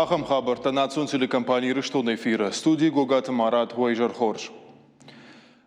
Ахӕм хабӕрттӕ национ телекомпани Ирыстон эфиры. Студийы Гогаты Марат, уӕ изӕр хорз.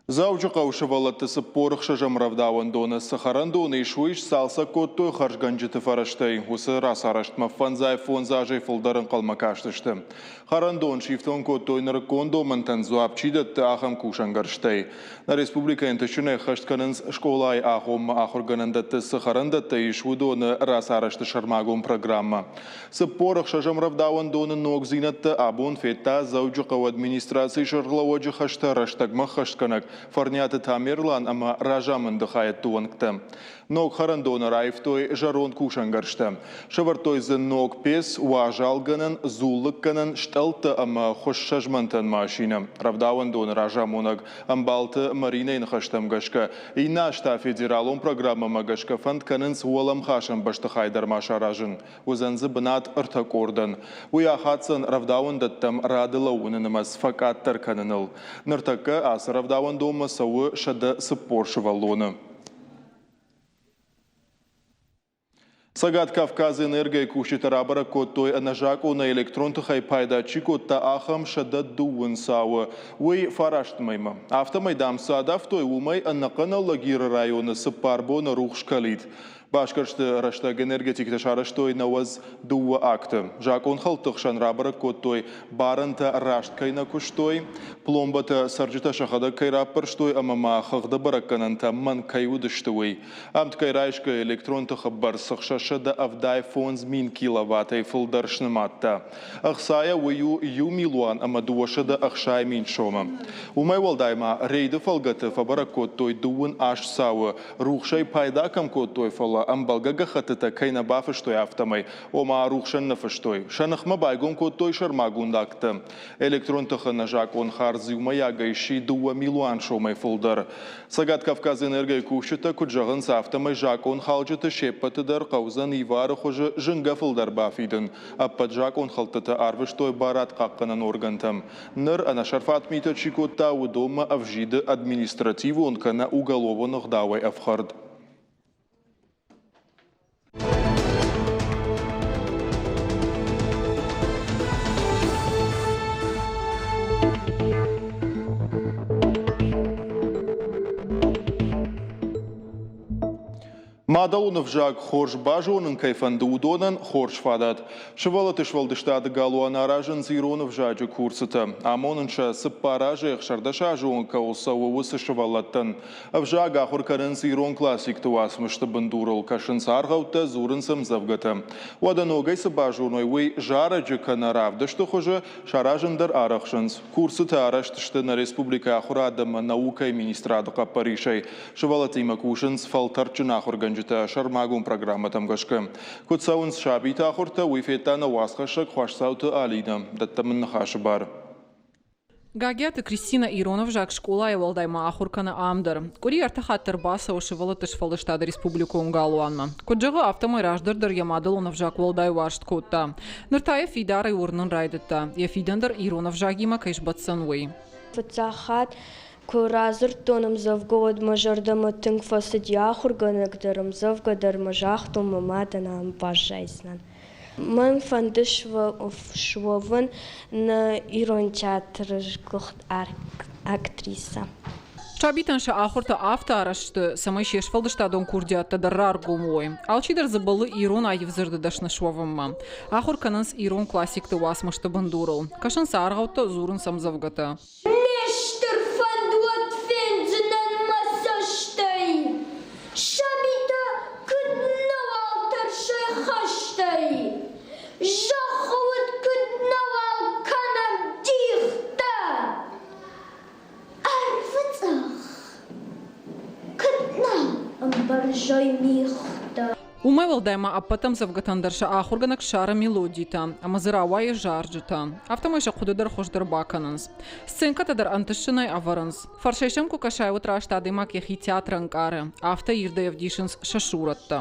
Дзӕуджыхъӕуы сывӕллӕтты 46-ӕм рӕвдауӕндоны цы хӕрӕндон ис, уый сцалцӕг кодтой хӕрзгӕнджыты фӕрӕзтӕй. Уыцы рацарӕзтмӕ фӕндзай фондз азӕй фылдӕр ӕнхъӕлмӕ кастысты. Хӕрӕндон сифтонг кодтой нырыккон домӕнтӕн дзуапп чи дӕтты, ахӕм кусӕнгӕрзтӕй. Нӕ республикӕйы ӕнтыстджынӕй ӕххӕст кӕнынц скъолайы агъоммӕ ахуыргӕнӕндӕтты цы хӕрӕндӕттӕ ис, уыдоны рацарӕзты сӕрмагонд программӕ. 46-ӕм рӕвдауӕндоны ногдзинӕдтӕ абон федта Дзӕуджыхъӕуы администрацийы сӕргълӕууӕджы хӕстӕ рӕстӕгмӕ ӕххӕстгӕнӕг Фӕрниаты Тамерлан ӕмӕ разамынды хайӕдты уӕнгтӕ. Ног хӕрӕндоны раивтой зӕронд кусӕнгӕрзтӕ. Сӕвӕрдтой дзы ног пец, уазалгӕнӕн, дзуллыггӕнӕн, стъӕлттӕ ӕмӕ хуыссӕзмӕнтӕн машинӕ. Рӕвдауӕндоны разамонӕг Ӕмбалты Маринӕйы ныхӕстӕм гӕсгӕ, иннӕ аз та федералон программӕмӕ гӕсгӕ фӕнд кӕнынц уӕлӕмхасӕн бӕстыхай дӕр ма саразын. Уыдзӕн дзы бынат ӕртӕ къордӕн. Уый ахаддзӕн рӕвдауӕндӕттӕм рады лӕууыны нымӕц фӕкъаддӕр кӕныныл. Ныртӕккӕ ацы рӕвдауӕндонмӕ цӕуы 140 сывӕллоны. Цӕгат Кавказы энергойы кусджытӕ рабӕрӕг кодтой, ӕнӕзакъонӕй электрон тыхӕй пайда чи кодта, ахӕм 110 цауы. Уый фараст мӕймӕ. Афтӕмӕй, дам, цы адавтой, уымӕй ӕнӕхъӕн Алагиры районы цыппар боны рухс кӕлид. Басгӕрсты рӕстӕг энергетиктӕ сарӕзтой 92 акты. Закъонхӕлдты хсӕн рабӕрӕг кодтой, барӕнтӕ раст кӕй нӕ куыстой, пломбӕтӕ цӕрджытӕ сӕхӕдӕг кӕй раппӕрстой ӕмӕ ма хыгъды бӕрӕггӕнӕнтӕ мӕнг кӕй уыдысты, уый. Ӕмткӕй райсгӕ электрон тыхы бӕрц 675 мин киловаттӕй фылдӕр снымадта. Ӕхцайӕ уый у иу милуан ӕмӕ 260 000 сомы. Уымӕй уӕлдай ма рейды фӕлгӕты фӕбӕрӕг кодтой дыууын аст цауы, рухсӕй пайда кӕм кодтой, фӕлӕ ӕмбӕлгӕ гӕххӕттытӕ кӕй нӕ бафыстой, афтӕмӕй, ома рухсӕн нӕ фыстой. Сӕ ныхмӕ байгом кодтой сӕрмагонд акттӕ. Электрон тыхы нӕзакъон хардз иумӕйагӕй сси дыууӕ милуан сомӕй фылдӕр. Цӕгат Кавказы энергойы кусджытӕ куыд зӕгъынц, афтӕмӕй закъонхалджыты се ппӕты дӕр хъӕудзӕн ивары хуызы зынгӕ фылдӕр бафидын. Ӕппӕт закъонхӕлдтытӕ арвыстой барадхъахъхъӕнӕн органтӕм. Ныр ӕнӕсӕрфат митӕ чи кодта, уыдонмӕ ӕвзиды административон кӕнӕ уголовон ӕгъдауӕй ӕфхӕрд. Мадӕлон ӕвзаг хорз базонын кӕй фӕнды, уыдонӕн хорз фадат. Сывӕллӕтты сфӕлдыстады галуан аразынц ирон ӕвзаджы курсытӕ. Амонын сӕ цыппар азы 16 азы онг кӕуыл цӕуы, уыцы сывӕллӕттӕн. Ӕвзаг ахуыр кӕнынц ирон классикты уацмысты бындурыл, кӕсынц аргъӕуттӕ, дзурынц ӕмдзӕвгӕтӕ. Уӕдӕ ногӕй цы базоной, уый зарӕджы кӕнӕ равдысты хуызы саразын дӕр арӕхсынц. Курсытӕ арӕзт сты нӕ республикӕйы ахуырад ӕмӕ наукӕйы министрады хъӕппӕрисӕй. Сывӕллӕттимӕ кусынц фӕлтӕрдджын ахуыргӕнджытӕ сӕрмагонд программӕтӕм гӕсгӕ. Куыд цӕуынц сабиты ахуыртӕ, уый федта нӕ уацхӕссӕг Хуасдзауты Алинӕ. Дӕттӕм ын ныхасы бар. Гагиаты Кристинӕ ирон ӕвзаг скъолайы уӕлдай ма ахуыр кӕны ам дӕр. Къуыри ӕртӕ хатты ӕрбацӕуы сывӕллӕтты сфӕлдыстады республикон галуанмӕ. Куыд зӕгъы, афтӕмӕй раздӕр дӕр йӕ мадӕлон ӕвзаг уӕлдай уарзт кодта. Ныр та йӕ фидарӕй уырнын райдыдта, йӕ фидӕн дӕр ирон ӕвзагимӕ кӕй сбӕтдзӕн, уый. Фыццаг хатт куы радзырдтон ӕмдзӕвгӕ, уӕд мӕ зӕрдӕмӕ тынг фӕцыди ахуыргӕнӕг дӕр, ӕмдзӕвгӕ дӕр мӕ загътон, мӕ мадӕн ам баззайдзынӕн. Мӕн фӕнды суӕвын нӕ ирон театры сгуыхт актрисӕ. Сабитӕн сӕ ахуыртӕ афтӕ арӕзт сты, цӕмӕй се сфӕлдыстадон курдиӕттӕ дӕр раргом уой. Алчидӕр дзы бӕллы ирон аив дзырды дӕсны суӕвынмӕ. Ахуыр кӕнынц ирон классикты уацмысты бындурыл. Кӕсынц аргъӕуттӕ, дзурынц ӕмдзӕвгӕтӕ. Ме стыр фӕндуат фендзынӕн мӕ цӕстӕй, Сабитӕ куыд нӕуал тӕрсой хӕстӕй, Зӕххы уд куыд нӕуал кӕнӕм дихтӕ, Арвы цъӕх куыд нал ӕмбӕрзой мигътӕ. Уымӕй уӕлдай ма ӕппӕт ӕмдзӕвгӕтӕн дӕр сӕ ахуыргӕнӕг ссары мелодитӕ ӕмӕ дзы рауайы зарджытӕ. Афтӕмӕй сӕ хъуыды дӕр хуыздӕр бакӕнынц. Сценкӕтӕ дӕр ӕнтыстджынӕй ӕвӕрынц. Фӕрсӕй сӕм куы кӕсай, уӕд раст адӕймаг йӕхи театры ӕнкъары, афтӕ ирдӕй ӕвдисынц сӕ сурӕттӕ.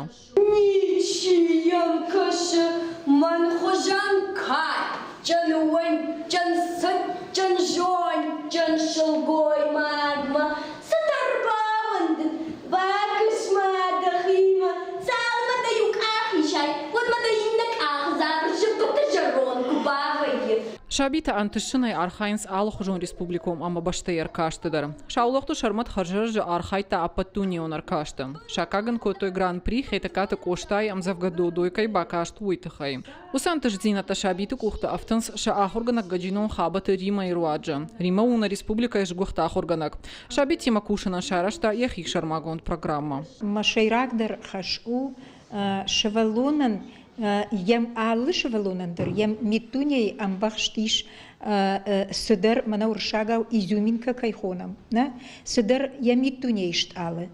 Ничи йӕм кӕсы мӕн хуызӕн кадджын, уындджын, цытджын, зондджын сылгоймагмӕ. Цыдӕр бауӕндыд, бакӕс-ма дӕхимӕ, цалынмӕ дӕ иу къах исай, уӕдмӕ дӕ иннӕ къах дзабыр зыбыты зӕронд куы бакӕна. Сабитӕ ӕнтыстджынӕй архайынц алыхуызон республикон ӕмӕ бӕстӕйы ӕркасты дӕр. Саулохты Сӕрмӕт хӕрзӕрӕджы архайдта ӕппӕтдунеон ӕркасты. Саккаг ын кодтой Гран-при Хетӕгкаты Къостайы ӕмдзӕвгӕ Додой кӕй бакаст, уый тыххӕй. Уыцы ӕнтыстдзинӕдтӕ сабиты къухты ӕфтынц сӕ ахуыргӕнӕг Гӕджинон Хабӕты Римӕйы руаджы. Римӕ у нӕ республикӕйы сгуыхт ахуыргӕнӕг. Сабитимӕ кусынӕн сарӕзта йӕхи сӕрмагонд программӕ. Мӕ сӕйрагдӕр хӕс у сывӕллонӕн йӕм алы сывӕллонӕн дӕр йӕ миддунейы ӕмбӕхст ис цыдӕр, мӕнӕ уырыссагау изюминка кӕй хонӕм, нӕ? Цыдӕр йӕ миддунейы стъалы.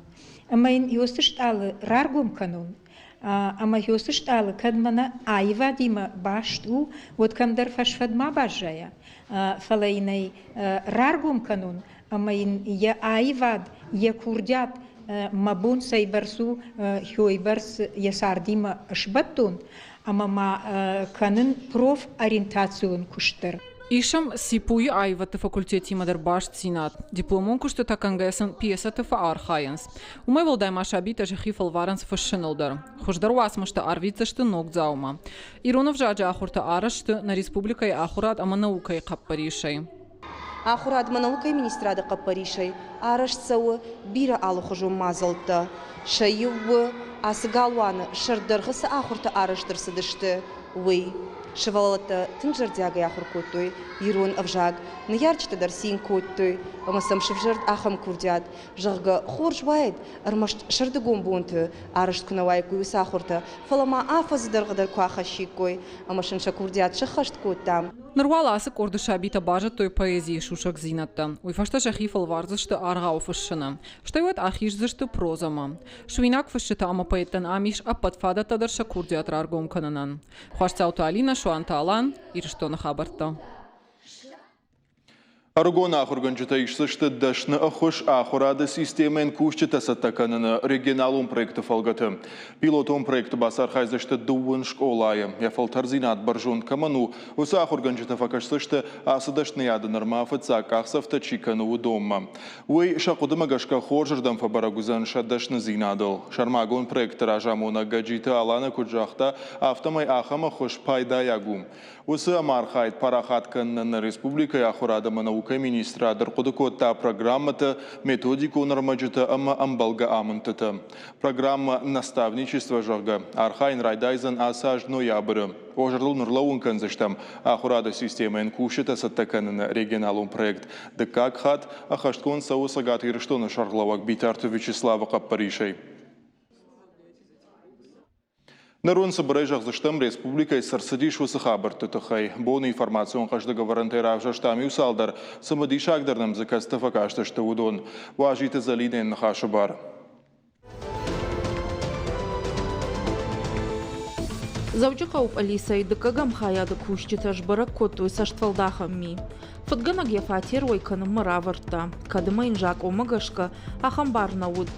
Ӕмӕ йын Иосы стъалы раргом кӕнон, ӕмӕ Иосы стъалы кӕд мӕнӕ аивадимӕ баст у, уӕд кӕмдӕр фӕсфӕд ма баззайа, фӕлӕ йын ӕй раргом кӕнон ӕмӕ йын йӕ аивад, йӕ курдиат мӕ бон цӕйбӕрц у, уыйбӕрц йӕ цардимӕ сбӕттон ӕмӕ ма кӕнын профориентацион куыст дӕр. Ис ӕм ЦИПУ-йы аивӕдты факультетимӕ дӕр бастдзинад. Дипломон куыстытӕ кӕнгӕйӕ сын пьесӕты фӕархайынц. Уымӕй уӕлдай ма сабитӕ сӕхи фӕлварынц фыссыныл дӕр. Хуыздӕр уацмыстӕ арвитдзысты Ногдзаумӕ. Ирон ӕвзаджы ахуыртӕ арӕзт сты нӕ республикӕйы ахуырад ӕмӕ наукӕйы хъӕппӕрисӕй. Ахуырад ӕмӕ наукӕйы министрады хъӕппӕрисӕй арӕзт цӕуы бирӕ алыхуызон мадзӕлттӕ. Сӕ иу у, ацы галуаны сӕрддӕргъы цы ахуыртӕ арӕзт ӕрцыдысты, уый. Сывӕллӕттӕ тынг зӕрдиагӕй ахуыр кодтой ирон ӕвзаг, ныййарджытӕ дӕр цин кодтой ӕмӕ сӕм сывзӕрд ахӕм курдиат, зӕгъгӕ, хорз уаид, ӕрмӕст сӕрдыгон бонты арӕзт куы нӕ уаиккой уыцы ахуыртӕ, фӕлӕ ма афӕдзы дӕргъы дӕр куы ахӕссиккой ӕмӕ сын сӕ курдиат сӕххӕст кодтам. Ныр уал ацы къорды сабитӕ базыдтой поэзийы сусӕгдзинӕдтӕ. Уый фӕстӕ сӕхи фӕлвардзысты аргъау фыссыны. Стӕй уӕд ахиздзысты прозӕмӕ. Суинаг фысджытӕ ӕмӕ поэттӕн ам ис ӕппӕт фадӕттӕ дӕр сӕ курдиат раргом кӕнынӕн. Хуасдзауты Алинӕ, Суанты Алан, Ирыстоны хабӕрттӕ. Ӕрыгон ахуыргӕнджытӕ исдзысты дӕсны ӕххуыс ахуырады системӕйӕн кусджытӕ цӕттӕ кӕныны регионалон проекты фӕлгӕты. Пилотон проекты бацархайдзысты дыууын скъолайы. Йӕ фӕлтӕрдзинад бӕрзонд кӕмӕн у, уыцы ахуыргӕнджытӕ фӕкӕсдзысты ацы дӕсныйады нырма фыццаг къахдзӕфтӕ чи кӕны, уыдонмӕ. Уый сӕ хъуыдымӕ гӕсгӕ хорзырдӕм фӕбӕрӕг уыдзӕн сӕ дӕсныдзинадыл. Сӕрмагонд проекты разамонӕг Гӕджиты Аланӕ куыд загъта, афтӕмӕй ахӕм ӕххуыс пайдайаг у. Уыцы ӕмархайд парахат кӕнынӕн нӕ республикӕйы ахуырад ӕмӕ наукӕйы министрад ӕрхъуыды кодта программӕтӕ, методикон ӕрмӕджытӕ ӕмӕ ӕмбӕлгӕ амындтытӕ. Программӕ «Наставничество», зӕгъгӕ, архайын райдайдзӕн ацы аз ноябры. Уӕ зӕрдыл ныллӕууын кӕндзыстӕм, ахуырады системӕйӕн кусджытӕ цӕттӕ кӕныны регионалон проект дыккаг хатт ӕххӕстгонд цӕуы Цӕгат Ирыстоны сӕргълӕууӕг Битарты Вячеславы хъӕппӕрисӕй. Ныр уын цыбырӕй зӕгъдзыстӕм, республикӕйы цы рцыдис, уыцы хабӕртты тыххӕй. Боны информацион хъӕздыг ӕвӕрӕнтӕй равзӕрстам иу цалдӕр, цымыдисагдӕр нӕм дзы кӕцытӕ фӕкастысты, уыдон. Уазиты Зӕлинӕйӕн ныхасы бар. Дзӕуджыхъӕуы пъӕлицӕйы дыккӕгӕм хайады кусджытӕ сбӕрӕг кодтой цӕстфӕлдахӕн ми. Фыдгӕнӕг йӕ фатер уӕй кӕнынмӕ равӕрдта, кӕд ӕмӕ йын закъонмӕ гӕсгӕ ахӕм бар нӕ уыд.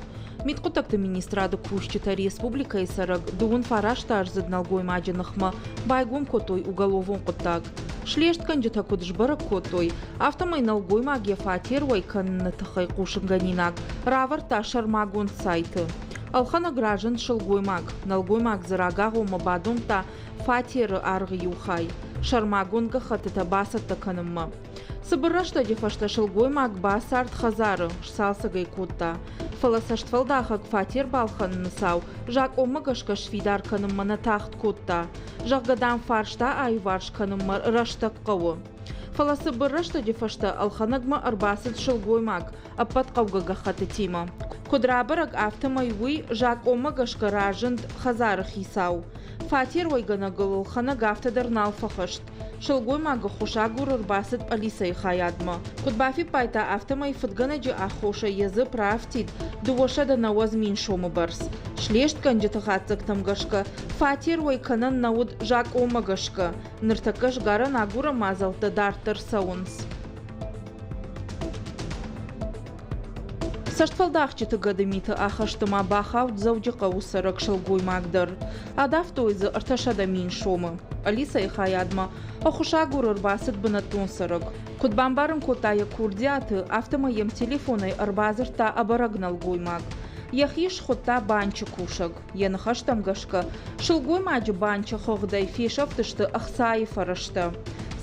Мидхъуыддӕгты министрады кусджытӕ республикӕйы цӕрӕг дыууын фарастаздзыд нӕлгоймаджы ныхмӕ байгом кодтой уголовон хъуыддаг. Слестгӕнджытӕ куыд сбӕрӕг кодтой, афтӕмӕй нӕлгоймаг йӕ фатер уӕй кӕныны тыххӕй хъусынгӕнинаг равӕрдта сӕрмагонд сайты. Ӕлхӕнӕг разынд сылгоймаг. Нӕлгоймаг дзы рагагъоммӕ бадомдта фатеры аргъы иу хай сӕрмагонд гӕххӕттытӕ бацӕттӕ кӕнынмӕ. Цыбыр рӕстӕджы фӕстӕ сылгоймаг бацард хӕдзары, сцалцӕг ӕй кодта. Фӕлӕ цӕстфӕлдахӕг фатер балхӕныны цау закъонмӕ гӕсгӕ сфидар кӕнынмӕ нӕ тагъд кодта. Зӕгъгӕ, дам, фарста аиуварс кӕнынмӕ рӕстӕг хъӕуы. Фӕлӕ цыбыр рӕстӕджы фӕстӕ ӕлхӕнӕгмӕ ӕрбацыд сылгоймаг ӕппӕт хъӕугӕ гӕххӕттытимӕ. Куыд рабӕрӕг, афтӕмӕй уый закъонмӕ гӕсгӕ разынд хӕдзары хицау. Фатер уӕйгӕнӕгыл ӕлхӕнӕг афтӕ дӕр нал фӕхӕст. Сылгоймагы хуысагур ӕрбацыд пъӕлицӕйы хайадмӕ. Куыд бафиппайдта, афтӕмӕй фыдгӕнӕджы аххосӕй йӕ дзыпп раафтид 290 000 сомы бӕрц. Слестгӕнджыты хатдзӕгтӕм гӕсгӕ, фатер уӕй кӕнӕн нӕ уыд закъонмӕ гӕсгӕ. Ныртӕккӕ сгарӕн агурӕн мадзӕлттӕ дарддӕр цӕуынц. Цӕстфӕлдахджыты гӕдымиты ахӕсты ма бахауд Дзӕуджыхъӕуы цӕрӕг сылгоймаг дӕр. Адавтой дзы 300 000 сомы. Пъӕлицӕйы хайадмӕ ӕххуысагур ӕрбацыд бынӕттон цӕрӕг. Куыд бамбарын кодта йӕ курдиаты, афтӕмӕй йӕм телефонӕй ӕрбадзырдта ӕбӕрӕг нӕлгоймаг. Йӕхи схуыдта банчы кусӕг. Йӕ ныхӕстӕм гӕсгӕ, сылгоймаджы банчы хыгъдӕй фесӕфтысты ӕхцайы фӕрӕзтӕ.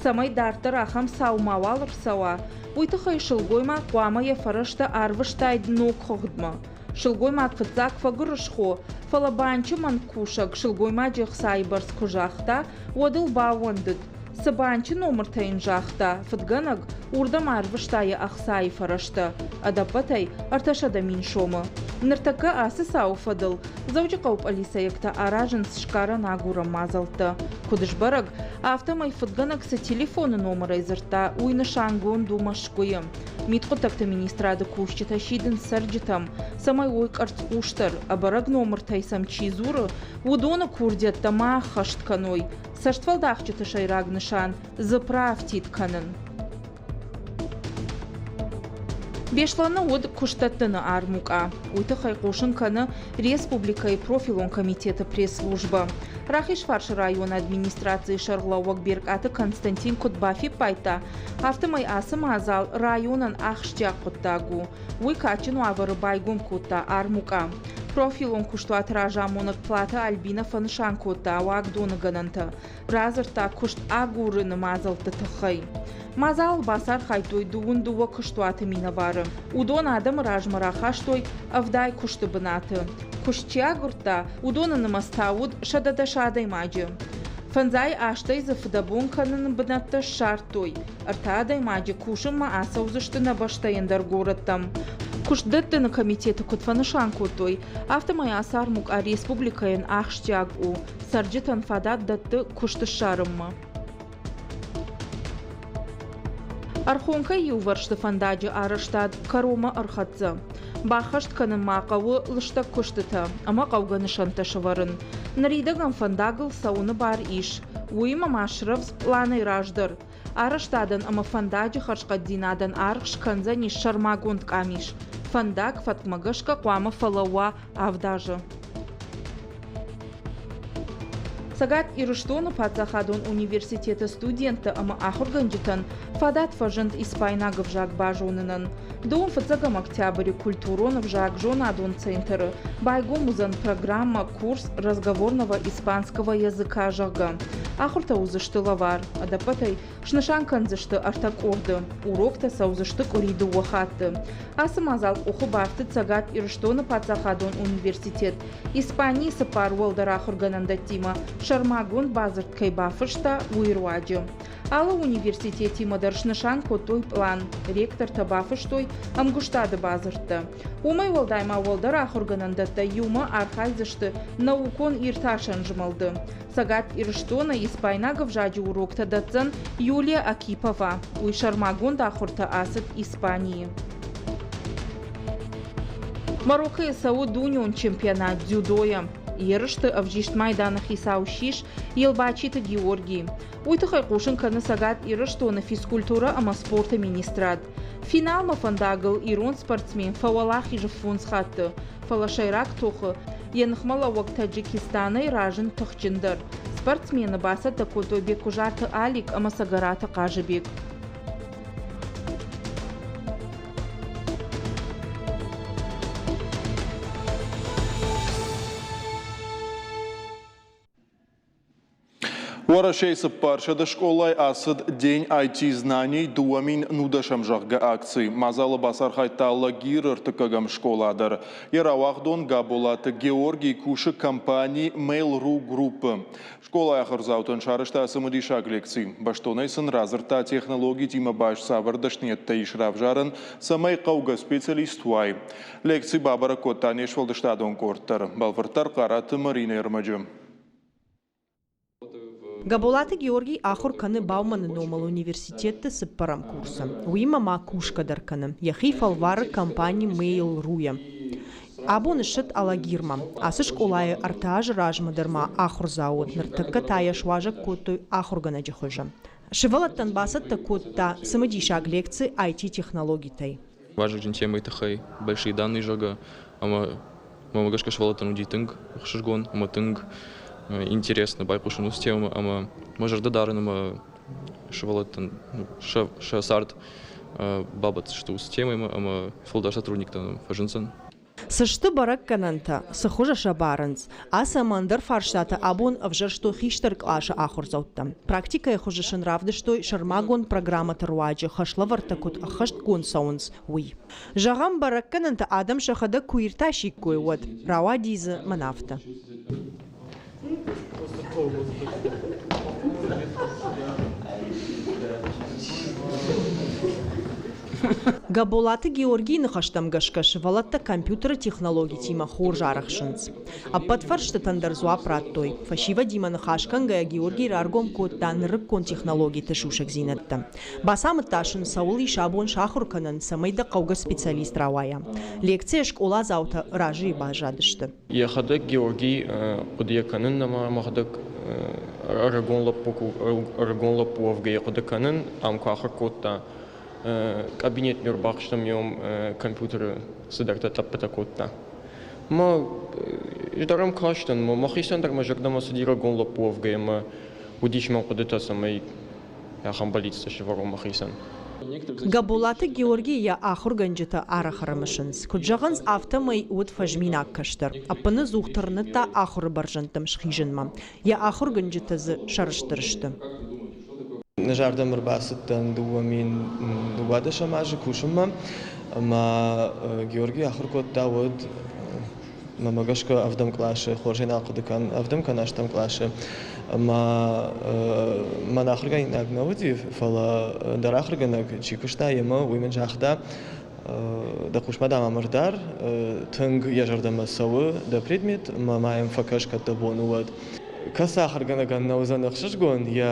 Цӕмӕй дарддӕр ахӕм цау мауал ӕрцӕуа, уый тыххӕй сылгоймаг хъуамӕ йӕ фӕрӕзтӕ арвыстаид ног хыгъдмӕ. Сылгоймаг фыццаг фӕгуырысхо, фӕлӕ банчы мӕнгкусӕг сылгоймаджы ӕхцайы бӕрц куы загъта, уӕд ыл баууӕндыд. Цы банчы номыртӕ йын загъта фыдгӕнӕг, уырдӕм арвыста йӕ ӕхцайы фӕрӕзтӕ, ӕдӕппӕтӕй 300 000 сомы. Ныртӕккӕ ацы цауы фӕдыл Дзӕуджыхъӕуы пъӕлицӕйӕгтӕ аразынц сгарӕн-агурӕн мадзӕлттӕ. Куыд сбӕрӕг, афтӕмӕй фыдгӕнӕг цы телефоны номырӕй дзырдта, уый нысангонд у Мӕскуыйы. Мидхъуыддӕгты министрады кусджытӕ сидынц цӕрджытӕм, цӕмӕй уой къӕрцхъусдӕр, ӕбӕрӕг номыртӕй сӕм чи дзуры, уыдоны курдиӕттӕ ма ӕххӕст кӕной. Цӕстфӕлдахджыты сӕйраг нысан – дзыпп раафтид кӕнын. Беслӕны уыд куыстдӕттыны армукъа. Уый тыххӕй хъусын кӕны республикӕйы профилон комитеты пресс-службӕ. Рахизфарсы районы администрацийы сӕргълӕууӕг Беркъаты Константин куыд бафиппайдта, афтӕмӕй ацы мадзал районӕн ахсджиаг хъуыддаг у. Уый кадджын уавӕры байгом кодта армукъа. Профилон куыстуаты разамонӕг Платы Альбинӕ фӕнысан кодта уагдоны гӕнӕнтӕ. Радзырдта куыст агурыны мадзӕлтты тыххӕй. Мадзалыл бацархайдтой 22 куыстуаты минӕвары. Уыдон адӕмы размӕ рахастой 70 куысты бынаты. Куыст чи агуырдта, уыдоны нымӕц та уыд 110 адӕймаджы. Фӕндзай азтӕй дзы фыдӕбон кӕныны бынӕттӕ ссардтой. Ӕртӕ адӕймаджы кусынмӕ ацӕудзысты нӕ бӕстӕйы ӕндӕр горӕттӕм. Куыстдӕттыны комитеты куыд фӕнысан кодтой, афтӕмӕй ацы армукъа республикӕйӕн ахсджиаг у, цӕрджытӕн фадат дӕтты куыст ссарынмӕ. Ӕрхонкӕйы иувӕрсты фӕндаджы арӕзтад кӕронмӕ ӕрхӕццӕ. Баххӕст кӕнын ма хъӕуы лыстӕг куыстытӕ ӕмӕ хъӕугӕ нысӕнттӕ сӕвӕрын. Ныридӕгӕн фӕндагыл цӕуыны бар ис. Уыимӕ ма срӕвдз пъланӕй раздӕр. Арӕзтадӕн ӕмӕ фӕндаджы хӕрзхъӕддзинадӕн аргъ скӕндзӕнис сӕрмагонд къамис. Фӕндаг фӕткмӕ гӕсгӕ хъуамӕ фӕлӕууа авд азы. Цӕгат Ирыстоны паддзахадон университеты студенттӕ ӕмӕ ахуыргӕнджытӕн фадат фӕзынд испайнаг ӕвзаг базонынӕн. Дыууын фыццӕгӕм октябры культурон ӕвзагзонадон центры байгом уыдзӕн программӕ «Курс разговорного испанского языка», зӕгъгӕ. Ахуыртӕ уыдзысты лӕвар. Ӕдӕппӕтӕй снысан кӕндзысты ӕртӕ къорды. Уроктӕ цӕудзысты къуыри дыууӕ хатты. Ацы мадзал къухы бафтыд Цӕгат Ирыстоны паддзахадон университет Испанийы цыппар уӕлдӕр ахуыргӕнӕндӕттимӕ сӕрмагонд бадзырд кӕй бафыста, уый руаджы. Алы университетимӕ дӕр снысан кодтой пълан, ректортӕ бафыстой ӕмгуыстады бадзырдтӕ. Уымӕй уӕлдай ма уӕлдӕр ахуыргӕнӕндӕттӕ иумӕ архайдзысты наукон-иртасӕн змӕлды. Цӕгат Ирыстоны испайнаг ӕвзаджы уроктӕ дӕтдзӕн Юлия Акипова. Уый сӕрмагонд ахуыртӕ ацыд Испанийы. Мароккойы цӕуы дунеон чемпионат дзюдойӕ. Ерысты ӕвзист майданы хицау ссис Елбачиты Георгий. Уый тыххӕй хъусын кӕны Цӕгат Ирыстоны физкультурӕ ӕмӕ спорты министрад. Финалмӕ фӕндагыл ирон спортсмен фӕуӕлахиз фондз хатты, фӕлӕ сӕйраг тохы йӕ ныхмӕлӕууӕг Таджикистанӕй разынд тыхджындӕр. Спортсмены бацӕттӕ кодтой Беккуызарты Алик ӕмӕ Цӕгӕраты Хъазыбег. Уӕрӕсейы 400 скъолайы ацыд День IT-знаний 2010, зӕгъгӕ, акци. Мадзалы бацархайдта Алагиры ӕртыккӕгӕм скъола дӕр. Йӕ рауагъдон Габолаты Георгий кусы компани Mail.ru Group-ы. Скъолайы ахуырдзаутӕн сарӕзта цымыдисаг лекци. Бӕстонӕй сын радзырдта технологитимӕ баст цавӕр дӕсныйӕдтӕ ис равзарӕн, цӕмӕй хъӕугӕ специалист уай. Лекци бабӕрӕг кодта не сфӕлдыстадон къорд дӕр. Бӕлвырддӕр Хъараты Маринӕ ӕрмӕджы. Габолаты Георгий ахуыр кӕны Бауманы номыл университеты цыппӕрӕм курсы. Уыимӕ ма кусгӕ дӕр кӕны. Йӕхи фӕлвары компани Mail.ru-йӕ. Абон ссыд Алагирмӕ. Ацы скъолайы ӕртӕ азы размӕ дӕр ма ахуырдзау уыд, ныртӕккӕ та йӕ суазӕг кодтой ахуыргӕнӕджы хуызы. Сывӕллӕттӕн бацӕттӕ кодта цымыдисаг лекци IT-технологитӕй. Вазыгджын темӕйы тыххӕй большие данные, зӕгъгӕ, ӕмӕ мӕмӕ гӕсгӕ сывӕллӕттӕн уыди тынг ӕхсызгон ӕмӕ тынг интересно байхъусын уыцы темӕмӕ ӕмӕ мӕ зӕрдӕ дарын ӕмӕ сывӕллӕттӕн сӕ цард бабӕтдзысты уыцы темӕимӕ ӕмӕ фылдӕр сотрудниктӕ фӕзындзӕн. Цы сты бӕрӕггӕнӕнтӕ, цы хуызы сӕ барынц? Ацы ӕмӕ ӕндӕр фарстатӕ абон ӕвзӕрстой хистӕр къласы ахуырдзӕуттӕ. Практикӕйы хуызы сын равдыстой сӕрмагонд программӕты руаджы хӕслӕвӕрдтӕ куыд ӕххӕстгонд цӕуынц, уый. Зӕгъӕм, бӕрӕггӕнӕнтӕ адӕм сӕхӕдӕг куы иртасиккой, уӕд рауади дзы мӕн афтӕ. Габолаты Георгийы ныхӕстӕм гӕсгӕ сывӕллӕттӕ компьютеры технологитимӕ хорз арӕхсынц. Ӕппӕт фӕрстытӕн дӕр дзуапп радтой. Фӕсивӕдимӕ ныхас кӕнгӕйӕ Георгий раргом кодта нырыккон технологиты сусӕгдзинӕдтӕ. Бацамыдта сын, цӕуыл ис абон сахуыр кӕнӕн, цӕмӕй дӕ хъӕугӕ специалист рауайа. Лекцийӕ скъоладзаутӕ разыйы баззадысты. Йӕхӕдӕг Георгий хъуыдыйӕ кӕнын ӕмӕ мӕхӕдӕг ӕрыгон лӕппу ӕрыгон лӕппу уӕвгӕйӕ хъуыды кӕнын, ам куы ахуыр кодта, кабинетмӕ ӕрбахызтӕн ме компьютеры цыдӕртӕ тъӕппытӕ кодта. Мӕ ӕз дӕр ӕм кастӕн, мӕхицӕн дӕр мӕ зӕрдӕмӕ цыди ӕрыгон лӕппу уӕвгӕйӕ ӕмӕ уыдис мӕм хъуыдытӕ, цӕмӕй ахӕм бӕллицтӕ сӕвӕрон мӕхицӕн. Габолаты Георгий йӕ ахуыргӕнджытӕ арӕх ӕрымысынц. Куыд зӕгъынц, афтӕмӕй уыд фӕзминаг кӕстӕр. Ӕппыныдзух тырныдта ахуыры бӕрзӕндтӕм схизынмӕ. Йӕ ахуыргӕнджытӕ дзы сӕрыстыр сты. Ӕз ардӕм ӕрбацыдтӕн 2012 азы кусынмӕ ӕмӕ Георгий ахуыр кодта уӕд мӕмӕ гӕсгӕ ӕвдӕм къласы, хорзӕй нал хъуыды кӕн, ӕвдӕм кӕнӕ ӕстӕм къласы. Ӕмӕ мӕн ахуыргӕнинаг нӕ уыди, фӕлӕ ӕндӕр ахуыргӕнӕг чи куыста йемӕ, уый мын загъта, дӕ хъусмӕ дам ӕм ӕрдар, тынг йӕ зӕрдӕмӕ цӕуы дӕ предмет, ӕмӕ ма йӕм фӕкӕс, кӕд дӕ бон у, уӕд. Кӕцы ахуыргӕнӕгӕн нӕ уыдзӕн ӕхсызгон, йӕ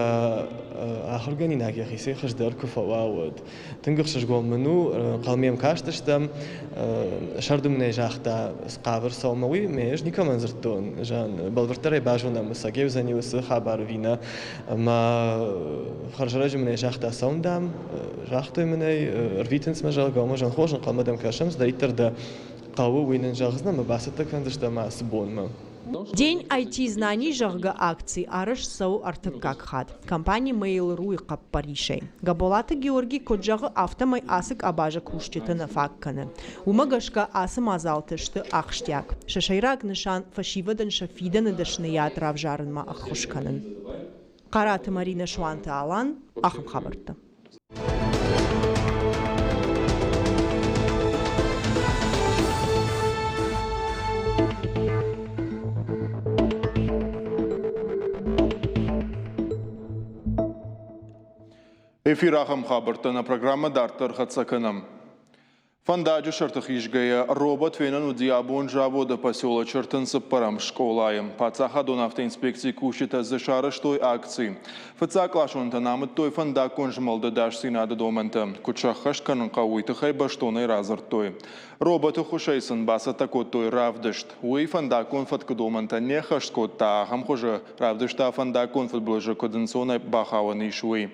ахуыргӕнинаг йӕхицӕй хуыздӕр куы фӕуа, уӕд. Тынг ӕхсызгон мын у, хъалмӕм кастыстӕм, сӕрды мын ӕй загъта, хъавыр цӕуы уый, ме ӕз никӕмӕн дзырдтон, зӕгъын, бӕлвырддӕрӕй базонӕм, цӕгӕй уыдзӕни уыцы хабар ӕви нӕ. Ӕмӕ хӕрзӕрӕджы мын ӕй загъта, цӕуын дам, загътой мын ӕй, ӕрвитынц мӕ, зӕгъгӕ, уымӕ зӕгъын, хорз ӕнхъӕлмӕ дӕм кӕсӕм, цыдӕриддӕр дӕ хъӕуы, уый нын зӕгъдзынӕ ӕмӕ бацӕттӕ кӕндзыстӕм ацы бонмӕ. День IT-знаний, зӕгъгӕ, акци арӕзт цӕуы ӕртыккаг хатт. Компани Mail.ru-йы хъӕппӕрисӕй. Габолаты Георгий куыд зӕгъы, афтӕмӕй ацы къабазы кусджыты нӕ фаг кӕны. Уымӕ гӕсгӕ ацы мадзалтӕ сты ахсджиаг. Сӕ сӕйраг нысан фӕсивӕдӕн сӕ фидӕны дӕсныйад равзарынмӕ ӕххуыс кӕнын. Хъараты Маринӕ Суанты Алан, ахӕм хабӕрттӕ. Эфир ахӕм хабӕрттӕ нӕ программӕ дарддӕр хӕццӕ кӕнӕм. Фӕндаджы сӕрты хизгӕйӕ, робот фенӕн уыди абон заводы поселочы 34-ӕм скъолайы. Паддзахадон автоинспекцийы кусджытӕ дзы сарӕзтой акци. Фыццагкъласонтӕн амыдтой фӕндаггон змӕлды ӕдасдзинады домӕнтӕ. Куыд сӕххӕст кӕнын хъӕуы, уый тыххӕй бӕстонӕй радзырдтой. Роботы ххуысӕй сын бацӕттӕ кодтой равдыст. Уый фӕндаггон фӕткы домӕнтӕ не ххӕст кодта, ахӕм хуызы равдыста фӕндаггон фыдбылызы куыд ӕнцонӕй бахауӕн ис, уый.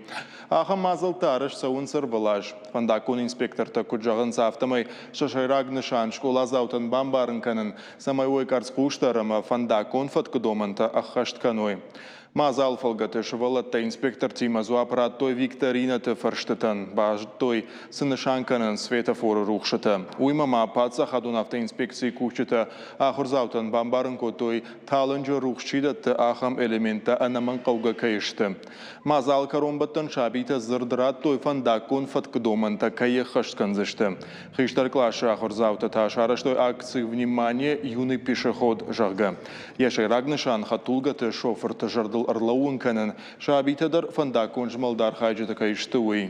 Ахӕм мадзӕлттӕ арӕзт цӕуынц ӕрвылаз. Фӕндаггон инспектортӕ куыд зӕгъынц, афтӕмӕй сӕ сӕйраг нысан скъоладзаутӕн бамбарын кӕнын, цӕмӕй уой къӕрцхъусдӕр ӕмӕ фӕндаггон фӕткы домӕнтӕ ӕххӕст кӕной. Мадзалы фӕлгӕты сывӕллӕттӕ инспектортимӕ дзуапп радтой викторинӕты фӕрстытӕн, базыдтой, цы нысан кӕнынц светофоры рухсытӕ. Уыимӕ ма паддзахадон автоинспекцийы кусджытӕ ахуырдзаутӕн бамбарын кодтой, талынджы рухс чи дӕтты, ахӕм элементтӕ ӕнӕмӕнгхъӕугӕ кӕй сты. Мадзал кӕронбӕттӕн сабитӕ дзырд радтой фӕндаггон фӕткы домӕнтӕ кӕй ӕххӕст кӕндзысты. Хистӕр къласы ахуырдзаутӕ та сарӕзтой акци «Внимание, юный пешеход», зӕгъгӕ. Йӕ сӕйраг нысан хӕдтулгӕты шофырты зӕрдыл ӕрлӕууын кӕнын, сабитӕ дӕр фӕндаггон змӕлды архайджытӕ кӕй сты, уый.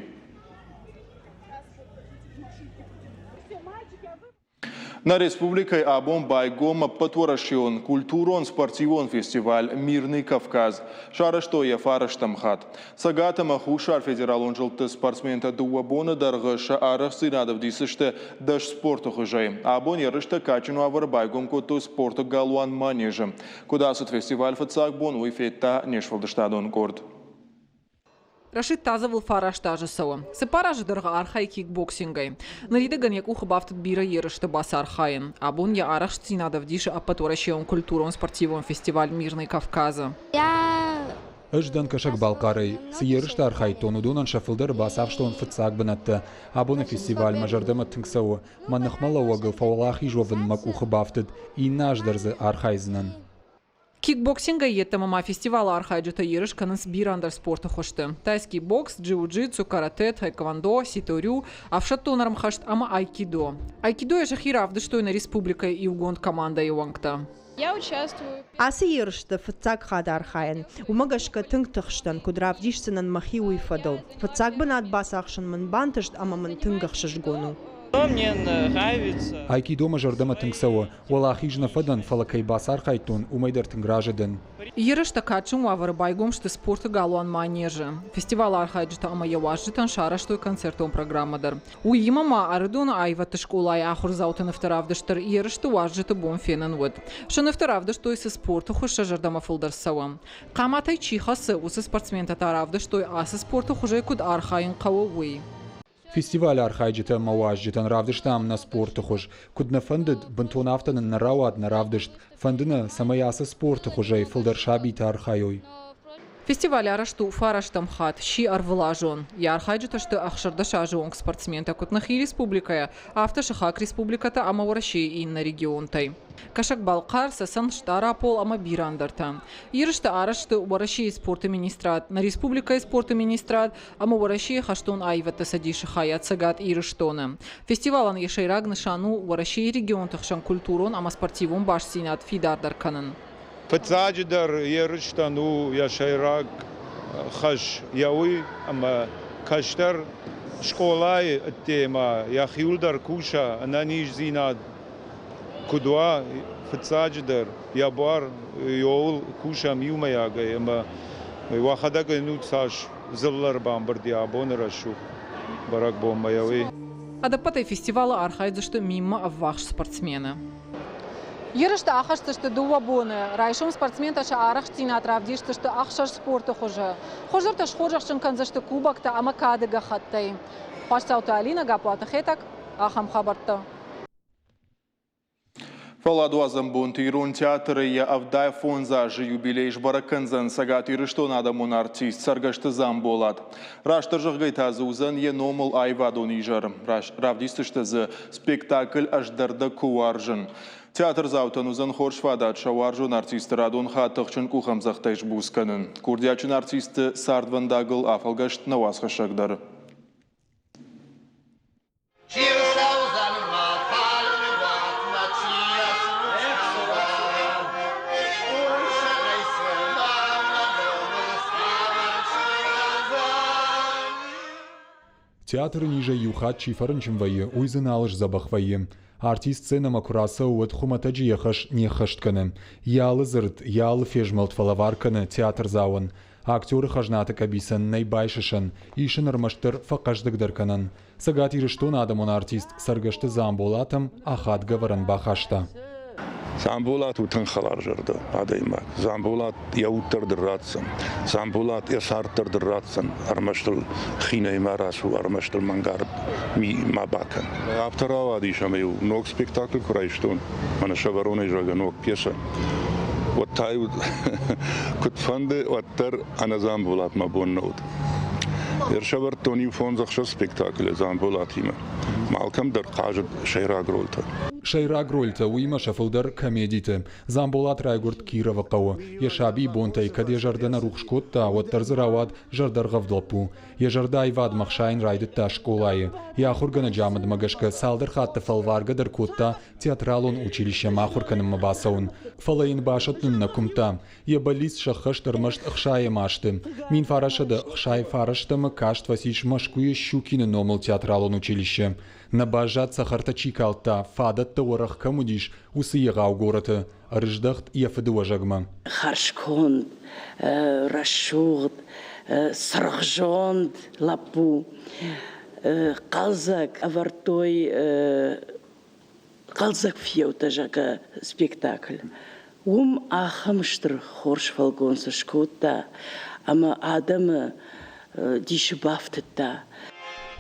Нӕ республикӕйы абон байгом ӕппӕтуӕрӕсеон культурон-спортивон фестиваль «Мирный Кавказ». Сарӕзтой йӕ фарӕстӕм хатт. Цӕгат ӕмӕ Хуссар федералон зылдты спортсментӕ дыууӕ боны дӕргъы сӕ арӕхстдзинад ӕвдисдзысты дӕс спорты хуызӕй. Абон ерыстӕ кадджын уавӕры байгом кодтой спорты галуан «Манеж-ы». Куыд ацыд фестиваль фыццаг бон, уый федта не сфӕлдыстадон къорд. Рашид Тазовыл фараст азы цӕуы. Цыппар азы дӕргъы архайы кикбоксингӕй. Ныридӕгӕн йӕ къухы бафтыд бирӕ ерысты бацархайын. Абон йӕ арӕхстдзинад ӕвдисы ӕппӕтуӕрӕсейон культурон-спортивон фестиваль «Мирный Кавказ-ы. Я Ӕз дӕн Кӕсӕг-Балхъарӕй. Цы ерысты архайдтон, уыдонӕн сӕ фылдӕры бацахстон фыццаг бынӕттӕ. Абоны фестиваль мӕ зӕрдӕмӕ тынг цӕуы. Мӕ ныхмӕлӕууӕгыл фӕуӕлахиз уӕвын мӕ къухы бафтыд. Иннӕ аз дӕр дзы архайдзынӕн. Кикбоксингӕй йеддӕмӕ ма фестивалы архайджытӕ ерыс кӕнынц бирӕ ӕндӕр спорты хуызты: тайский бокс, джиу-джитсу, каратэ, тхэквондо, ситорю, ӕфсӕддон ӕрмхӕст ӕмӕ айкидо. Айкидойӕ сӕхи равдыстой нӕ республикӕйы иугонд командӕйы уӕнгтӕ. Ацы ерысты фыццаг хатт архайын. Уымӕ гӕсгӕ тынг тыхстӕн, куыд равдисдзынӕн мӕхи, уый фӕдыл. Фыццаг бынат бацахсын мын бантыст ӕмӕ мын тынг ӕхсызгон у. Айкидо мӕ зӕрдӕмӕ тынг цӕуы. Уӕлахиз нӕ фӕдӕн, фӕлӕ кӕй бацархайдтон, уымӕй дӕр тынг разы дӕн. Ерыстӕ кадджын уавӕры байгом сты спорты галуан Манеж-ы. Фестивалы архайджытӕ ӕмӕ йӕ уазджытӕн сарӕзтой концертон программӕ дӕр. Уыимӕ ма Ӕрыдоны аивӕдты скъолайы ахуырдзауты нывты равдыст дӕр ерысты уазджыты бон фенӕн уыд. Сӕ нывты равдыстой, цы спорты хуыз сӕ зӕрдӕмӕ фылдӕр цӕуы. Хъаматӕй чи хӕцы, уыцы спортсментӕ та равдыстой, ацы спорты хуызӕй куыд архайын хъӕуы, уый. Фестивалы архайджытӕ ӕмӕ уазджытӕн равдыстам нӕ спорты хуыз. Куыд нӕ фӕндыд, бынтон афтӕ нын нӕ рауад нӕ равдыст. Фӕнды нӕ, цӕмӕй ацы спорты хуызӕй фылдӕр сабитӕ архайой. Фестиваль арӕзт у фарӕстӕм хатт, сси ӕрвылазон. Йӕ архайджытӕ сты 16 азы онг спортсментӕ куыд нӕхи республикӕйӕ, афтӕ сыхаг республикӕтӕ ӕмӕ Уӕрӕсейы иннӕ регионтӕй. Кӕсӕг-Балхъар, Цӕцӕн, Стъарапол ӕмӕ бирӕ ӕндӕртӕ. Ерысты арӕзт сты Уӕрӕсейы спорты министрад, нӕ республикӕйы спорты министрад ӕмӕ Уӕрӕсейы хӕстон аивӕдты цӕдисы хайад Цӕгат Ирыстоны. Фестивалӕн йӕ сӕйраг нысан у Уӕрӕсейы регионты хсӕн культурон ӕмӕ спортивон бастдзинад фидардӕр кӕнын. Фыццаджыдӕр ерыстӕн у йӕ сӕйраг хӕс йӕ уый, ӕмӕ кӕстӕр скъолайы ӕдде ма йӕхиуыл дӕр куса, ӕнӕниздзинад куыд уа, фыццаджыдӕр йӕ буар йоуыл кусӕм иумӕйагӕй ӕмӕ уӕхӕдӕг ӕнуд цас дзыллӕ ӕрбамбырд и абоны рӕсугъд бӕрӕгбонмӕ йӕ уый. Ӕдӕппӕтӕй фестивалы архайдзысты минмӕ ӕввахс спортсмены. Ерыстӕ ахӕсдзысты дыууӕ боны. Райсом спортсментӕ сӕ арӕхстдзинад равдисдзысты ӕхсӕз спорты хуызы. Хуыздӕртӕ схорзӕхджын кӕндзысты кубоктӕ ӕмӕ кады гӕххӕттӕй. Хуасдзауты Алинӕ, Гаппуаты Хетӕг, ахӕм хабӕрттӕ. Фӕлладуадзӕн бонты Ирон театры йӕ 75 азы юбилей сбӕрӕг кӕндзӕн Цӕгат Ирыстоны адӕмон артист Цӕргӕсты Дзамболат. Растдӕр зӕгъгӕй та дзы уыдзӕн йӕ номыл аивадон изӕр. Равдисдзысты дзы спектакль «Ӕз дӕр дӕ куы уарзын». Театрдзаутӕн уыдзӕн хорз фадат сӕ уарзон артисты радон хатт тыхджын къухӕмдзӕгъдтӕй сбуц кӕнын. Курдиатджын артисты цардвӕндагыл афӕлгӕст нӕ уацхӕссӕг дӕр. Театры низӕй иу хатт чи фӕрынчын вӕййы, уый дзы нал сдзӕбӕх вӕййы. Артист сценӕмӕ куы рацӕуы, уӕд хуымӕтӕджы йӕ хӕс не ххӕст кӕны. Йӕ алы дзырд, йӕ алы фезмӕлд фӕлӕвар кӕны театрдзауӕн. Актеры хӕзнаты къӕбицӕн нӕй байсысӕн, ис ын ӕрмӕстдӕр фӕхъӕздыгдӕр кӕнӕн. Цӕгат Ирыстоны адӕмон артист Цӕргӕсты Дзамболат ӕм ахадгӕ ӕвӕрӕн бахаста. Дзамболат у тынг хӕларзӕрдӕ адӕймаг. Дзамболат йӕ уд дӕр дын ратдзӕн. Дзамболат йӕ цард дӕр дын ратдзӕн. Ӕрмӕст ыл хинӕй ма рацу, ӕрмӕст ыл мӕнгард ми ма бакӕн. Афтӕ рауадис, ӕмӕ-иу ног спектакль куы райстон, мӕнӕ сӕвӕронӕй зӕгъгӕ ног пьесӕ, уӕд та-иу куыдфӕнды, уӕддӕр ӕнӕ Дзамболат мӕ бон нӕ уыд. Ӕрсӕвӕрдтон иу фондз-ӕхсӕз спектаклы Дзамболатимӕ. Алкӕм дӕр хъазыд сӕйраг рольтӕ. Сӕйраг рольтӕ, уыимӕ сӕ фылдӕр комедиты. Дзамболат райгуырд Кировы хъӕуы. Йӕ сабийы бонтӕй кӕд йӕ зӕрдӕ нӕ рухс кодта, уӕддӕр дзы рауад зӕрдӕргъӕвд лӕппу. Йӕ зӕрдӕ аивадмӕ хсайын райдыдта скъолайы. Йӕ ахуыргӕнӕджы амындмӕ гӕсгӕ цалдӕр хатты фӕлваргӕ дӕр кодта театралон училищемӕ ахуыр кӕнынмӕ бацӕуын. Фӕлӕ йын басӕттын нӕ куымдта. Йӕ бӕллиц сӕххӕст ӕрмӕст ӕхсайӕм азты. 1960 фарӕстӕмы каст фӕцис Мӕскуыйы Щукины номыл театралон училище. Нӕ баззад цӕхӕртӕ чи калдта, фадӕттӕ уӕрӕх кӕм уыдис, уыцы егъау горӕты. Ӕрыздӕхт йӕ фыдыуӕзӕгмӕ. Хӕрзконд, рӕсугъд, цыргъзонд лӕппу. Хъӕлдзӕг ӕвӕрдтой хъӕлдзӕг фиййӕуттӕ, зӕгъгӕ, спектакль. Уым ахӕм стыр хорз фӕлгонц скодта ӕмӕ адӕмы дисы бафтыдта.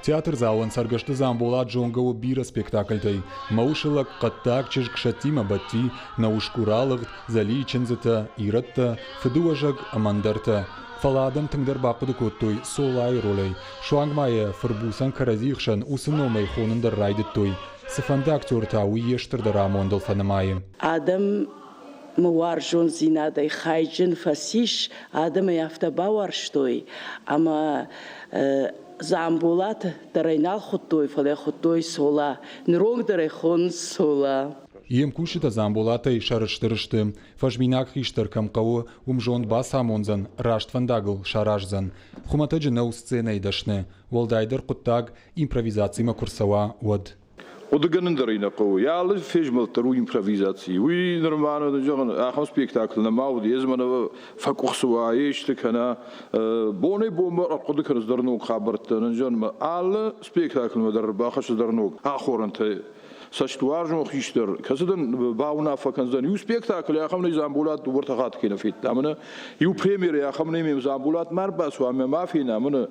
Театрдзауӕн Цӕргӕсты Дзамболат зонгӕ у бирӕ спектакльтӕй. Мӕ усы лӕг хъӕддаг чызг Сӕттимӕ бадти, Нӕ усгур алыгъд, Зӕлийы чындзытӕ, Ирӕттӕ, Фыдыуӕзӕг ӕмӕ ӕндӕртӕ. Фӕлӕ адӕм тынгдӕр бахъуыды кодтой Цолайы ролӕй. Суанг ма йӕ фырбуцӕн кӕрӕдзийы хсӕн уыцы номӕй хонын дӕр райдыдтой. Цыфӕнды актер та уый йе стырдӕр амондыл фӕнымайы. Адӕм мы уарзондзинадӕй хайджын фӕцис, адӕм ӕй афтӕ бауарзтой, ӕмӕ Дзамболат дӕр ӕй нал хуыдтой, фӕлӕ хуыдтой Цола. Ныронг дӕр ӕй хонынц Цола. Йе мкусджытӕ Дзамболатӕй сӕрыстыр сты. Фӕзминаг хистӕр кӕм хъӕуы, уым зонд бацамондзӕн, раст фӕндагыл сараздзӕн. Хуымӕтӕджы нӕу сценӕйы дӕсны, уӕлдайдӕр хъуыддаг импровизацимӕ куы рцӕуа, уӕд. Хъуыдыгӕнын дӕр ӕй нӕ хъӕуы. Йӕ алы фезмӕлд дӕр у импровизаци. Уый нырма, зӕгъын, ахӕм спектакль нӕма уыд, ез мӕнӕ фӕкъуыхцы уа, исты кӕнӕ бонӕй-бонмӕ ӕрхъуыды кӕнынц дӕр ног хабӕрттӕ. Зӕгъын, алы спектаклмӕ дӕр ӕрбахӕссы дӕр ног ахорӕнтӕ. Цӕстуарзон хистӕр, кӕцы дын бауынаффӕ кӕндзӕн, иу спектакль ахӕм нӕй Дзамболат дыууӕртӕ хатты кӕй нӕ федта. Мӕнӕ иу премьерӕ ахӕм нӕй, ме Дзамболат ма ӕрбацу ӕмӕ ма фена, мӕнӕ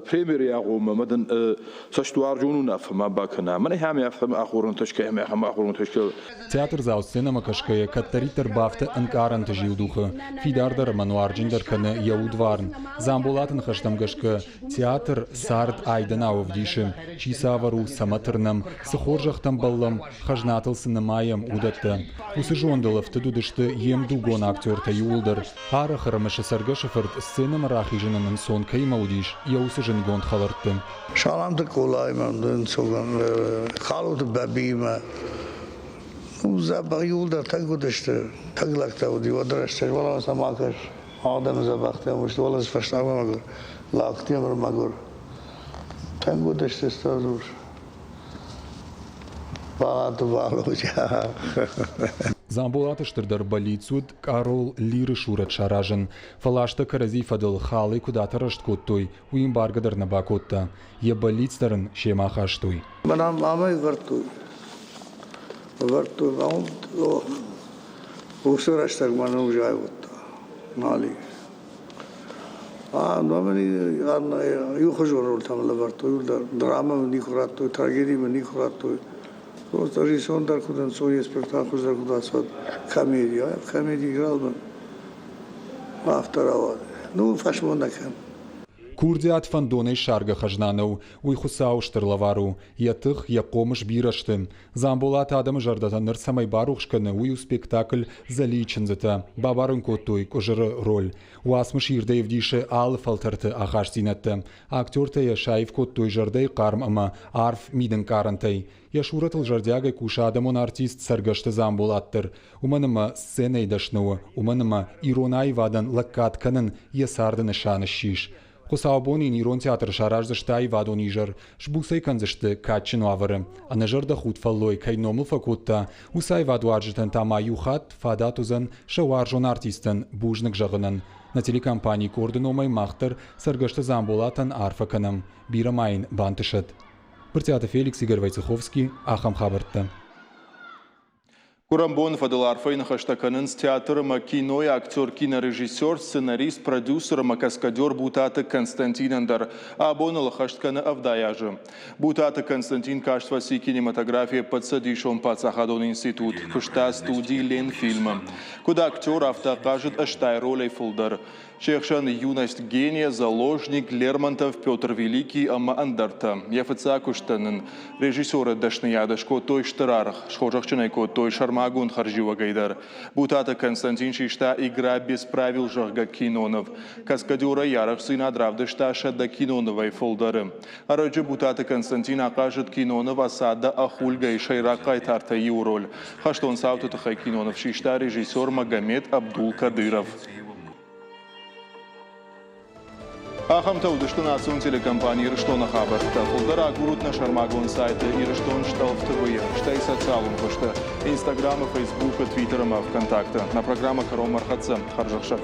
премьерӕйы агъоммӕ мӕ дын цӕстуарзон уынаффӕ ма бакӕна. Мӕнӕ ахӕм ахӕм ахорӕнтӕ скӕ ӕмӕ ахӕм ахорӕнтӕ скӕ. Театрдзау сценӕмӕ кӕсгӕйӕ кӕддӕриддӕр бафты ӕнкъарӕнты зилдухы, фидардӕр ӕмӕ нуарджындӕр кӕны йӕ удварн. Дзамболаты ныхӕстӕм гӕсгӕ, театр цард айдӕнау ӕвдисы, чи цавӕр у, цӕмӕ тырнӕм, цы хорзӕхтӕм бӕллӕм, хӕзнатыл цы нымайӕм, уыдӕттӕ. Уыцы зондыл ӕфтыд уыдысты йе мдугон актертӕ иууылдӕр. Арӕх ӕрымысы Цӕргӕсы фырт сценӕмӕ рахизынӕн ӕнцон кӕимӕ уыдис, йӕ уыцы зындгонд хӕлӕртты. Саламты Къолаимӕ Халоты Бӕбиимӕ ну, дзӕбӕх иууылдӕр тынг уыдысты, тынг лӕгтӕ уыди, уӕд рӕстӕг уӕлӕмӕ сӕ ма кӕс. Адӕмы дзӕбӕхтӕ уыдысты, уӕлӕ фӕстагмӕ мӕгуыр, лӕгтемыр мӕгуыр. Тынг уыдысты стыр Балаты Валодя. Дзамболаты стырдӕр бӕллиц уыд къарол Лиры сурӕт саразын, фӕлӕ азтӕ кӕрӕдзи фӕдыл халӕй куыд атӕррӕст кодтой, уый ӕмбаргӕ дӕр нӕ бакодта. Йӕ бӕллиц дӕр ын семӕ ахастой. Мӕнӕ мамӕ ӕвӕрдтой. Ӕвӕрдтой, уыцы рӕстӕг мӕ ныузайуыдта. Нали. Иухуызон рольтӕм лӕвӕрдтой, драмӕ мын никуы радтой, трагеди мын никуы радтой. Просто режиссер дӕр куыд ӕнцон йе спектакль дӕр куыд ацыд, комеди. Комеди играл мын афтӕ рауад. Ну, фӕсмон нӕ кӕн. Курдиат фӕндонӕй ссаргӕ хӕзна нӕу, уый Хуыцауы стыр лӕвар у. Йӕ тых, йӕ хъомыс бирӕ сты. Дзамболат адӕмы зӕрдӕтӕ ныр цӕмӕй барухс кӕны, уый у спектакль «Зӕлийы чындзытӕ». Бабарын кодтой Къуызыры роль. Уацмыс ирдӕй ӕвдисы алы фӕлтӕрты ахастдзинӕдтӕ. Актертӕ йӕ саив кодтой зӕрдӕйы хъарм ӕмӕ арф мидӕнкъарӕнтӕй. Йӕ сурӕтыл зӕрдиагӕй кусы адӕмон артист Цӕргӕсты Дзамболат дӕр. Уымӕн ӕмӕ сценӕйы дӕсны у, уымӕн ӕмӕ ирон аивадӕн лӕггад кӕнын йӕ царды нысан ссис. Хуыцаубон йын ирон театры сараздзысты аивадон изӕр, сбуц ӕй кӕндзысты кадджын уавӕры. Ӕнӕзӕрдӕхудт фӕллой кӕй номыл фӕкодта, уыцы аивадуарзджытӕн та ма иу хатт фадат уыдзӕн сӕ уарзон артисттӕн бузныг зӕгъынӕн. Нӕ телекомпанийы къорды номӕй мах дӕр Цӕргӕсты Дзамболатӕн арфӕ кӕнӕм, бирӕ ма йын бантысӕд. Брытъиаты Феликс, Игорь Войцеховский, ахӕм хабӕрттӕ. Гуырӕнбоны фӕдыл арфӕйы ныхӕстӕ кӕнынц театр ӕмӕ кинойы актер, кинорежиссер, сценарист, продюсер ӕмӕ каскадер Бутаты Константинӕн дӕр. Абон ыл ӕххӕст кӕны 70 азы. Бутаты Константин каст фӕци кинематографийы ӕппӕтцӕдисон паддзахадон институт, куыста студи Ленфильмы. Куыд актер, афтӕ хъазыд 80 ролӕй фылдӕр. Се хсӕн Юность гения, Заложник, Лермонтов, Петр Великий ӕмӕ ӕндӕртӕ. Йӕ фыццаг куыстӕн ын режиссеры дӕсныйады скодтой стыр аргъ, схорзӕхджын ӕй кодтой сӕрмагонд хӕрзиуӕгӕй дӕр. Бутаты Константин систа «Игра без правил», зӕгъгӕ, киноныв. Каскадерӕй йӕ арӕхстдзинад равдыста 100 кинонывӕй фылдӕры. Ӕрӕджы Бутаты Константин ахъазыд киноныв «Осада Ахульгайы» сӕйраг хъайтартӕй иуы роль. Хӕстон цауты тыххӕй киноныв систа режиссер Магомед Абдул-Кадыров. Ахӕмтӕ уыдысты национ телекомпани Ирыстоны хабӕрттӕ. Фылдӕр агурут нӕ сӕрмагонд сайты Ирыстон стъӕлф ТВ-йы, стӕй социалон куысты, Инстаграмы, Фейсбукы, Твиттеры ӕмӕ ВКонтакты. Нӕ программӕ кӕронмӕ ӕрхӕццӕ. Хӕрзӕхсӕв.